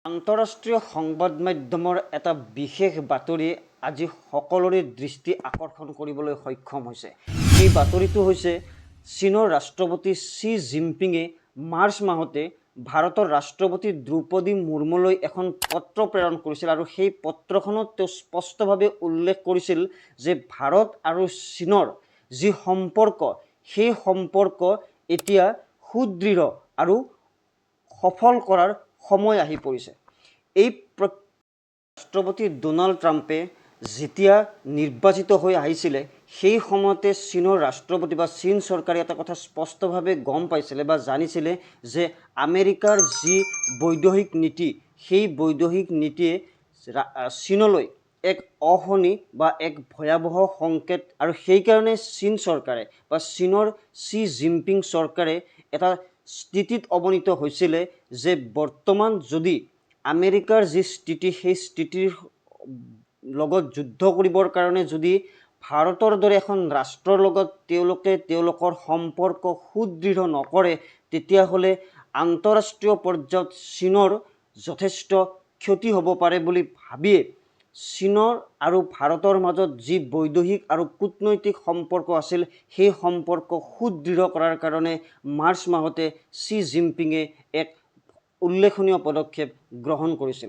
আন্তঃৰাষ্ট্ৰীয় সংবাদ মাধ্যমৰ এটা বিশেষ বাতৰি আজি সকলোৰে দৃষ্টি আকৰ্ষণ কৰিবলৈ সক্ষম হৈছে। এই বাতৰিটো হৈছে চীনৰ ৰাষ্ট্ৰপতি ছি জিনপিঙে মাৰ্চ মাহতে ভাৰতৰ ৰাষ্ট্ৰপতি দ্ৰৌপদী মুৰ্মুলৈ এখন পত্ৰ প্ৰেৰণ কৰিছিল আৰু সেই পত্ৰখনত তেওঁ স্পষ্টভাৱে উল্লেখ কৰিছিল যে ভাৰত আৰু চীনৰ যি সম্পৰ্ক, সেই সম্পৰ্ক এতিয়া সুদৃঢ় আৰু সফল কৰাৰ সময় আহি পৰিছে। এই ৰাষ্ট্ৰপতি ড'নাল্ড ট্ৰাম্পে যেতিয়া নিৰ্বাচিত হৈ আহিছিলে, সেই সময়তে চীনৰ ৰাষ্ট্ৰপতি বা চীন চৰকাৰে এটা কথা স্পষ্টভাৱে গম পাইছিলে বা জানিছিলে যে আমেৰিকাৰ যি বৈদেশিক নীতি, সেই বৈদেশিক নীতিয়ে চীনলৈ এক অশনি বা এক ভয়াৱহ সংকেত আৰু সেইকাৰণে চীন চৰকাৰে বা চীনৰ ছি জিনপিং চৰকাৰে এটা স্থিতিত অৱনীত হৈছিলে যে বৰ্তমান যদি আমেৰিকাৰ যি স্থিতি, সেই স্থিতিৰ লগত যুদ্ধ কৰিবৰ কাৰণে যদি ভাৰতৰ দৰে এখন ৰাষ্ট্ৰৰ লগত তেওঁলোকে তেওঁলোকৰ সম্পৰ্ক সুদৃঢ় নকৰে, তেতিয়াহ'লে আন্তঃৰাষ্ট্ৰীয় পৰ্যায়ত চীনৰ যথেষ্ট ক্ষতি হ'ব পাৰে বুলি ভাবিয়ে চীনৰ আৰু ভাৰতৰ মাজত যি বৈদেশিক আৰু কূটনৈতিক সম্পৰ্ক আছিল, সেই সম্পৰ্ক সুদৃঢ় কৰাৰ কাৰণে মাৰ্চ মাহতে ছি জিনপিঙে এক উল্লেখনীয় পদক্ষেপ গ্ৰহণ কৰিছিল।